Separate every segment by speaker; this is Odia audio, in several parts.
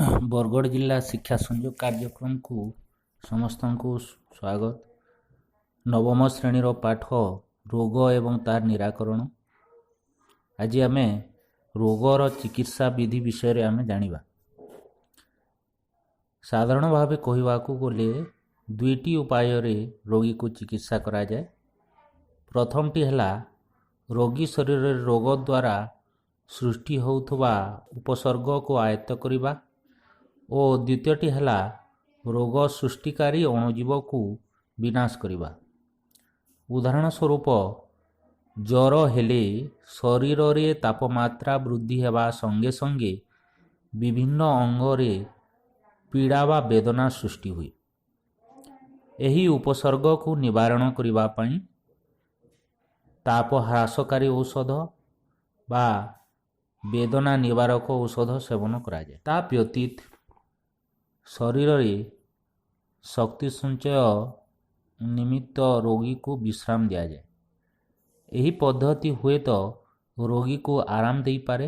Speaker 1: ବରଗଡ଼ ଜିଲ୍ଲା ଶିକ୍ଷା ସଂଯୋଗ କାର୍ଯ୍ୟକ୍ରମକୁ ସମସ୍ତଙ୍କୁ ସ୍ୱାଗତ। ନବମ ଶ୍ରେଣୀର ପାଠ ରୋଗ ଏବଂ ତାର ନିରାକରଣ। ଆଜି ଆମେ ରୋଗର ଚିକିତ୍ସା ବିଧି ବିଷୟରେ ଆମେ ଜାଣିବା। ସାଧାରଣ ଭାବେ କହିବାକୁ ଗଲେ ଦୁଇଟି ଉପାୟରେ ରୋଗୀକୁ ଚିକିତ୍ସା କରାଯାଏ। ପ୍ରଥମଟି ହେଲା ରୋଗୀ ଶରୀରରେ ରୋଗ ଦ୍ୱାରା ସୃଷ୍ଟି ହେଉଥିବା ଉପସର୍ଗକୁ ଆୟତ୍ତ କରିବା ଓ ଦ୍ୱିତୀୟଟି ହେଲା ରୋଗ ସୃଷ୍ଟିକାରୀ ଅଣୁଜୀବକୁ ବିନାଶ କରିବା। ଉଦାହରଣ ସ୍ୱରୂପ, ଜ୍ୱର ହେଲେ ଶରୀରରେ ତାପମାତ୍ରା ବୃଦ୍ଧି ହେବା ସଙ୍ଗେ ସଙ୍ଗେ ବିଭିନ୍ନ ଅଙ୍ଗରେ ପୀଡ଼ା ବା ବେଦନା ସୃଷ୍ଟି ହୁଏ। ଏହି ଉପସର୍ଗକୁ ନିବାରଣ କରିବା ପାଇଁ ତାପ ହ୍ରାସକାରୀ ଔଷଧ ବା ବେଦନା ନିବାରକ ଔଷଧ ସେବନ କରାଯାଏ। ତା ବ୍ୟତୀତ ଶରୀରରେ ଶକ୍ତି ସଞ୍ଚୟ ନିମିତ୍ତ ରୋଗୀକୁ ବିଶ୍ରାମ ଦିଆଯାଏ। ଏହି ପଦ୍ଧତି ହୁଏତ ରୋଗୀକୁ ଆରାମ ଦେଇପାରେ,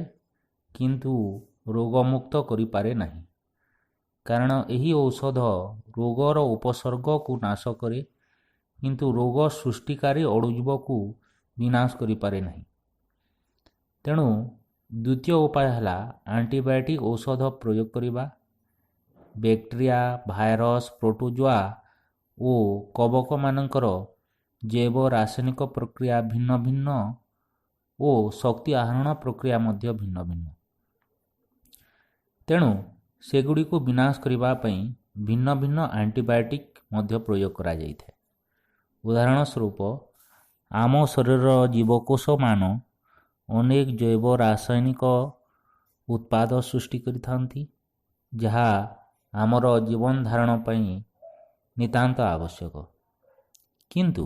Speaker 1: କିନ୍ତୁ ରୋଗମୁକ୍ତ କରିପାରେ ନାହିଁ, କାରଣ ଏହି ଔଷଧ ରୋଗର ଉପସର୍ଗକୁ ନାଶ କରେ, କିନ୍ତୁ ରୋଗ ସୃଷ୍ଟିକାରୀ ଅଣୁଜୀବକୁ ବିନାଶ କରିପାରେ ନାହିଁ। ତେଣୁ ଦ୍ୱିତୀୟ ଉପାୟ ହେଲା ଆଣ୍ଟିବାୟୋଟିକ୍ ଔଷଧ ପ୍ରୟୋଗ କରିବା। ବ୍ୟାକ୍ଟେରିଆ, ଭାଇରସ୍, ପ୍ରୋଟୋଜୋଆ ଓ କବକମାନଙ୍କର ଜୈବ ରାସାୟନିକ ପ୍ରକ୍ରିୟା ଭିନ୍ନ ଭିନ୍ନ ଓ ଶକ୍ତି ଆହରଣ ପ୍ରକ୍ରିୟା ମଧ୍ୟ ଭିନ୍ନ ଭିନ୍ନ। ତେଣୁ ସେଗୁଡ଼ିକୁ ବିନାଶ କରିବା ପାଇଁ ଭିନ୍ନ ଭିନ୍ନ ଆଣ୍ଟିବାୟୋଟିକ୍ ମଧ୍ୟ ପ୍ରୟୋଗ କରାଯାଇଥାଏ। ଉଦାହରଣ ସ୍ୱରୂପ, ଆମ ଶରୀରର ଜୀବକୋଷମାନ ଅନେକ ଜୈବ ରାସାୟନିକ ଉତ୍ପାଦ ସୃଷ୍ଟି କରିଥାନ୍ତି, ଯାହା ଆମର ଜୀବନ ଧାରଣ ପାଇଁ ନିତାନ୍ତ ଆବଶ୍ୟକ। କିନ୍ତୁ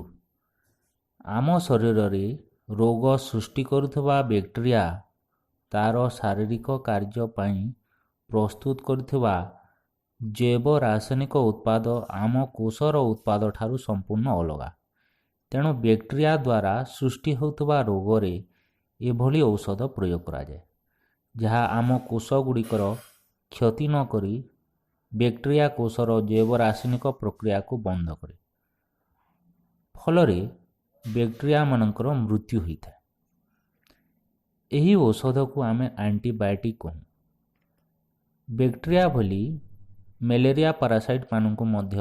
Speaker 1: ଆମ ଶରୀରରେ ରୋଗ ସୃଷ୍ଟି କରୁଥିବା ବ୍ୟାକ୍ଟେରିଆ ତା'ର ଶାରୀରିକ କାର୍ଯ୍ୟ ପାଇଁ ପ୍ରସ୍ତୁତ କରୁଥିବା ଜୈବ ରାସାୟନିକ ଉତ୍ପାଦ ଆମ କୋଷର ଉତ୍ପାଦ ଠାରୁ ସମ୍ପୂର୍ଣ୍ଣ ଅଲଗା। ତେଣୁ ବ୍ୟାକ୍ଟେରିଆ ଦ୍ୱାରା ସୃଷ୍ଟି ହେଉଥିବା ରୋଗରେ ଏଭଳି ଔଷଧ ପ୍ରୟୋଗ କରାଯାଏ, ଯାହା ଆମ କୋଷ ଗୁଡ଼ିକର କ୍ଷତି ନକରି ବ୍ୟାକ୍ଟେରିଆ କୋଷର ଜୈବ ରାସାୟନିକ ପ୍ରକ୍ରିୟାକୁ ବନ୍ଦ କରେ। ଫଳରେ ବ୍ୟାକ୍ଟେରିଆମାନଙ୍କର ମୃତ୍ୟୁ ହୋଇଥାଏ। ଏହି ଔଷଧକୁ ଆମେ ଆଣ୍ଟିବାୟୋଟିକ୍ କହୁ। ବ୍ୟାକ୍ଟେରିଆ ଭଳି ମ୍ୟାଲେରିଆ ପାରାସାଇଟ୍ମାନଙ୍କୁ ମଧ୍ୟ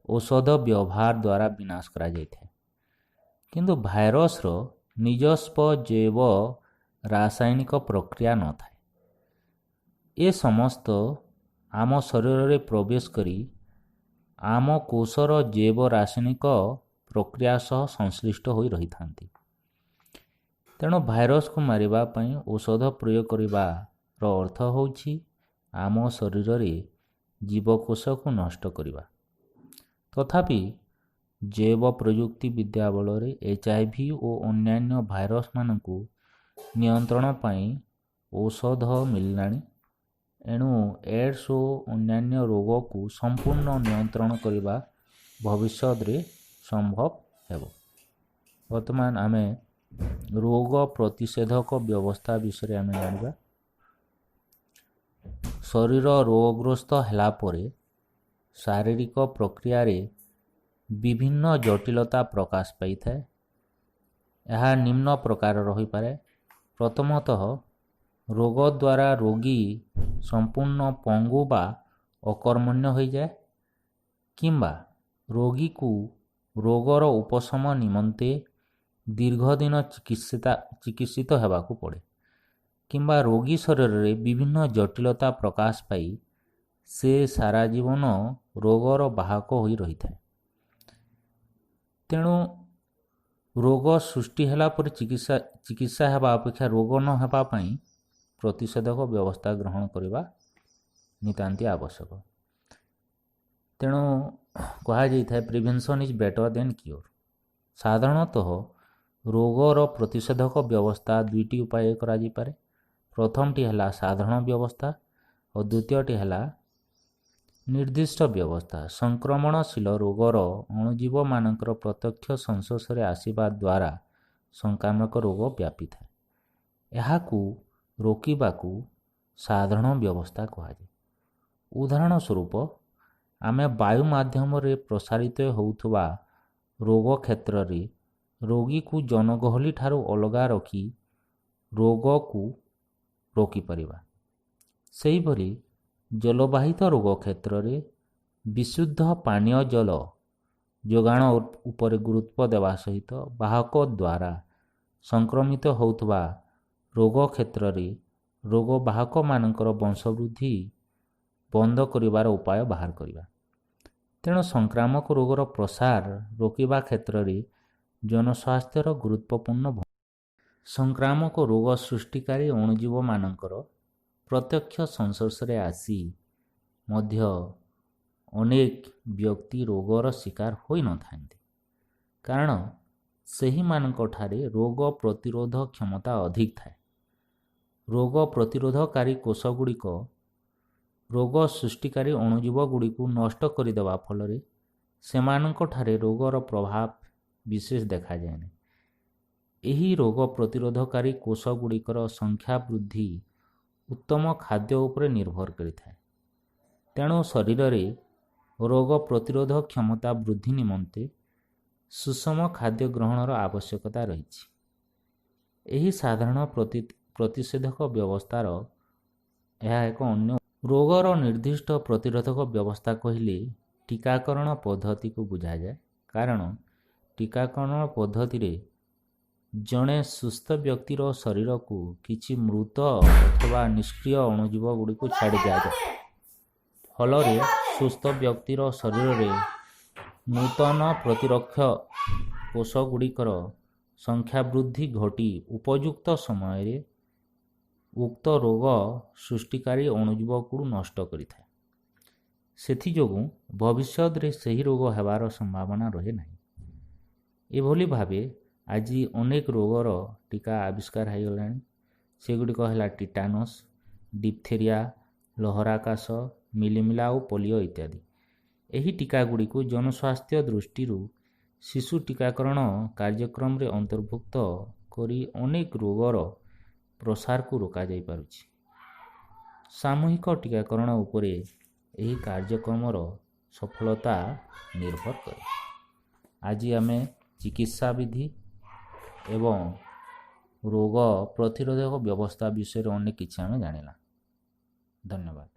Speaker 1: ଔଷଧ ବ୍ୟବହାର ଦ୍ୱାରା ବିନାଶ କରାଯାଇଥାଏ, କିନ୍ତୁ ଭାଇରସର ନିଜସ୍ୱ ଜୈବ ରାସାୟନିକ ପ୍ରକ୍ରିୟା ନଥାଏ। ଏ ସମସ୍ତ ଆମ ଶରୀରରେ ପ୍ରବେଶ କରି ଆମ କୋଷର ଜୈବ ରାସାୟନିକ ପ୍ରକ୍ରିୟା ସହ ସଂଶ୍ଳିଷ୍ଟ ହୋଇ ରହିଥାନ୍ତି। ତେଣୁ ଭାଇରସକୁ ମାରିବା ପାଇଁ ଔଷଧ ପ୍ରୟୋଗ କରିବାର ଅର୍ଥ ହେଉଛି ଆମ ଶରୀରରେ ଜୀବକୋଷକୁ ନଷ୍ଟ କରିବା। ତଥାପି ଜୈବ ପ୍ରଯୁକ୍ତି ବିଦ୍ୟା ବଳରେ HIV ଓ ଅନ୍ୟାନ୍ୟ ଭାଇରସମାନଙ୍କୁ ନିୟନ୍ତ୍ରଣ ପାଇଁ ଔଷଧ ମିଳିଲାଣି। ଏଣୁ ଏଡ୍ସ ଓ ଅନ୍ୟାନ୍ୟ ରୋଗକୁ ସମ୍ପୂର୍ଣ୍ଣ ନିୟନ୍ତ୍ରଣ କରିବା ଭବିଷ୍ୟତରେ ସମ୍ଭବ ହେବ। ବର୍ତ୍ତମାନ ଆମେ ରୋଗ ପ୍ରତିଷେଧକ ବ୍ୟବସ୍ଥା ବିଷୟରେ ଆମେ ଜାଣିବା। ଶରୀର ରୋଗଗ୍ରସ୍ତ ହେଲା ପରେ ଶାରୀରିକ ପ୍ରକ୍ରିୟାରେ ବିଭିନ୍ନ ଜଟିଳତା ପ୍ରକାଶ ପାଇଥାଏ। ଏହା ନିମ୍ନ ପ୍ରକାରର ହୋଇପାରେ। ପ୍ରଥମତଃ, ରୋଗ ଦ୍ୱାରା ରୋଗୀ ସମ୍ପୂର୍ଣ୍ଣ ପଙ୍ଗୁ ବା ଅକର୍ମଣ୍ୟ ହୋଇଯାଏ କିମ୍ବା ରୋଗୀକୁ ରୋଗର ଉପଶମ ନିମନ୍ତେ ଦୀର୍ଘଦିନ ଚିକିତ୍ସିତ ହେବାକୁ ପଡ଼େ, କିମ୍ବା ରୋଗୀ ଶରୀରରେ ବିଭିନ୍ନ ଜଟିଳତା ପ୍ରକାଶ ପାଇ ସେ ସାରା ଜୀବନ ରୋଗର ବାହକ ହୋଇ ରହିଥାଏ। ତେଣୁ ରୋଗ ସୃଷ୍ଟି ହେଲା ପରେ ଚିକିତ୍ସା ହେବା ଅପେକ୍ଷା ରୋଗ ନ ହେବା ପାଇଁ ପ୍ରତିଷେଧକ ବ୍ୟବସ୍ଥା ଗ୍ରହଣ କରିବା ନିତାନ୍ତି ଆବଶ୍ୟକ। ତେଣୁ କୁହାଯାଇଥାଏ, "Prevention is better than cure." ସାଧାରଣତଃ ରୋଗର ପ୍ରତିଷେଧକ ବ୍ୟବସ୍ଥା ଦୁଇଟି ଉପାୟରେ କରାଯାଇପାରେ। ପ୍ରଥମଟି ହେଲା ସାଧାରଣ ବ୍ୟବସ୍ଥା ଓ ଦ୍ୱିତୀୟଟି ହେଲା ନିର୍ଦ୍ଦିଷ୍ଟ ବ୍ୟବସ୍ଥା। ସଂକ୍ରମଣଶୀଳ ରୋଗର ଅଣୁଜୀବମାନଙ୍କର ପ୍ରତ୍ୟକ୍ଷ ସଂସ୍ପର୍ଶରେ ଆସିବା ଦ୍ୱାରା ସଂକ୍ରାମକ ରୋଗ ବ୍ୟାପିଥାଏ। ଏହାକୁ ରୋକିବାକୁ ସାଧାରଣ ବ୍ୟବସ୍ଥା କୁହାଯାଏ। ଉଦାହରଣ ସ୍ୱରୂପ, ଆମେ ବାୟୁ ମାଧ୍ୟମରେ ପ୍ରସାରିତ ହେଉଥିବା ରୋଗ କ୍ଷେତ୍ରରେ ରୋଗୀକୁ ଜନଗହଳି ଠାରୁ ଅଲଗା ରଖି ରୋଗକୁ ରୋକିପାରିବା। ସେହିଭଳି ଜଳବାହିତ ରୋଗ କ୍ଷେତ୍ରରେ ବିଶୁଦ୍ଧ ପାନୀୟ ଜଳ ଯୋଗାଣ ଉପରେ ଗୁରୁତ୍ୱ ଦେବା ସହିତ ବାହକ ଦ୍ୱାରା ସଂକ୍ରମିତ ହେଉଥିବା ରୋଗ କ୍ଷେତ୍ରରେ ରୋଗ ବାହକମାନଙ୍କର ବଂଶବୃଦ୍ଧି ବନ୍ଦ କରିବାର ଉପାୟ ବାହାର କରିବା। ତେଣୁ ସଂକ୍ରାମକ ରୋଗର ପ୍ରସାର ରୋକିବା କ୍ଷେତ୍ରରେ ଜନସ୍ୱାସ୍ଥ୍ୟର ଗୁରୁତ୍ୱପୂର୍ଣ୍ଣ। ସଂକ୍ରାମକ ରୋଗ ସୃଷ୍ଟିକାରୀ ଅଣୁଜୀବମାନଙ୍କର ପ୍ରତ୍ୟକ୍ଷ ସଂସ୍ପର୍ଶରେ ଆସି ମଧ୍ୟ ଅନେକ ବ୍ୟକ୍ତି ରୋଗର ଶିକାର ହୋଇନଥାନ୍ତି, କାରଣ ସେହିମାନଙ୍କଠାରେ ରୋଗ ପ୍ରତିରୋଧ କ୍ଷମତା ଅଧିକ ଥାଏ। ରୋଗ ପ୍ରତିରୋଧକାରୀ କୋଷଗୁଡ଼ିକ ରୋଗ ସୃଷ୍ଟିକାରୀ ଅଣୁଜୀବ ଗୁଡ଼ିକୁ ନଷ୍ଟ କରିଦେବା ଫଳରେ ସେମାନଙ୍କଠାରେ ରୋଗର ପ୍ରଭାବ ବିଶେଷ ଦେଖାଯାଏ ନାହିଁ। ଏହି ରୋଗ ପ୍ରତିରୋଧକାରୀ କୋଷଗୁଡ଼ିକର ସଂଖ୍ୟା ବୃଦ୍ଧି ଉତ୍ତମ ଖାଦ୍ୟ ଉପରେ ନିର୍ଭର କରିଥାଏ। ତେଣୁ ଶରୀରରେ ରୋଗ ପ୍ରତିରୋଧ କ୍ଷମତା ବୃଦ୍ଧି ନିମନ୍ତେ ସୁଷମ ଖାଦ୍ୟ ଗ୍ରହଣର ଆବଶ୍ୟକତା ରହିଛି। ଏହି ସାଧାରଣ ପ୍ରତିଷେଧକ ବ୍ୟବସ୍ଥାର ଏହା ଏକ ଅନ୍ୟ। ରୋଗର ନିର୍ଦ୍ଦିଷ୍ଟ ପ୍ରତିରୋଧକ ବ୍ୟବସ୍ଥା କହିଲେ ଟୀକାକରଣ ପଦ୍ଧତିକୁ ବୁଝାଯାଏ, କାରଣ ଟୀକାକରଣ ପଦ୍ଧତିରେ ଜଣେ ସୁସ୍ଥ ବ୍ୟକ୍ତିର ଶରୀରକୁ କିଛି ମୃତ ଅଥବା ନିଷ୍କ୍ରିୟ ଅଣୁଜୀବ ଗୁଡ଼ିକୁ ଛାଡ଼ି ଦିଆଯାଏ। ଫଳରେ ସୁସ୍ଥ ବ୍ୟକ୍ତିର ଶରୀରରେ ନୂତନ ପ୍ରତିରକ୍ଷ କୋଷ ଗୁଡ଼ିକର ସଂଖ୍ୟା ବୃଦ୍ଧି ଘଟି ଉପଯୁକ୍ତ ସମୟରେ ଉକ୍ତ ରୋଗ ସୃଷ୍ଟିକାରୀ ଅଣୁଜୀବକୁ ନଷ୍ଟ କରିଥାଏ। ସେଥିଯୋଗୁଁ ଭବିଷ୍ୟତରେ ସେହି ରୋଗ ହେବାର ସମ୍ଭାବନା ରହେ ନାହିଁ। ଏଭଳି ଭାବେ ଆଜି ଅନେକ ରୋଗର ଟୀକା ଆବିଷ୍କାର ହୋଇଗଲାଣି। ସେଗୁଡ଼ିକ ହେଲା ଟିଟାନସ୍, ଡିପଥେରିଆ, ଲହରା କାଶ, ମିଳିମିଳା ଓ ପୋଲିଓ ଇତ୍ୟାଦି। ଏହି ଟୀକା ଗୁଡ଼ିକୁ ଜନସ୍ୱାସ୍ଥ୍ୟ ଦୃଷ୍ଟିରୁ ଶିଶୁ ଟୀକାକରଣ କାର୍ଯ୍ୟକ୍ରମରେ ଅନ୍ତର୍ଭୁକ୍ତ କରି ଅନେକ ରୋଗର ପ୍ରସାରକୁ ରୋକାଯାଇପାରୁଛି। ସାମୂହିକ ଟୀକାକରଣ ଉପରେ ଏହି କାର୍ଯ୍ୟକ୍ରମର ସଫଳତା ନିର୍ଭର କରେ। ଆଜି ଆମେ ଚିକିତ୍ସା ବିଧି ଏବଂ ରୋଗ ପ୍ରତିରୋଧକ ବ୍ୟବସ୍ଥା ବିଷୟରେ ଅନେକ କିଛି ଆମେ ଜାଣିଲା। ଧନ୍ୟବାଦ।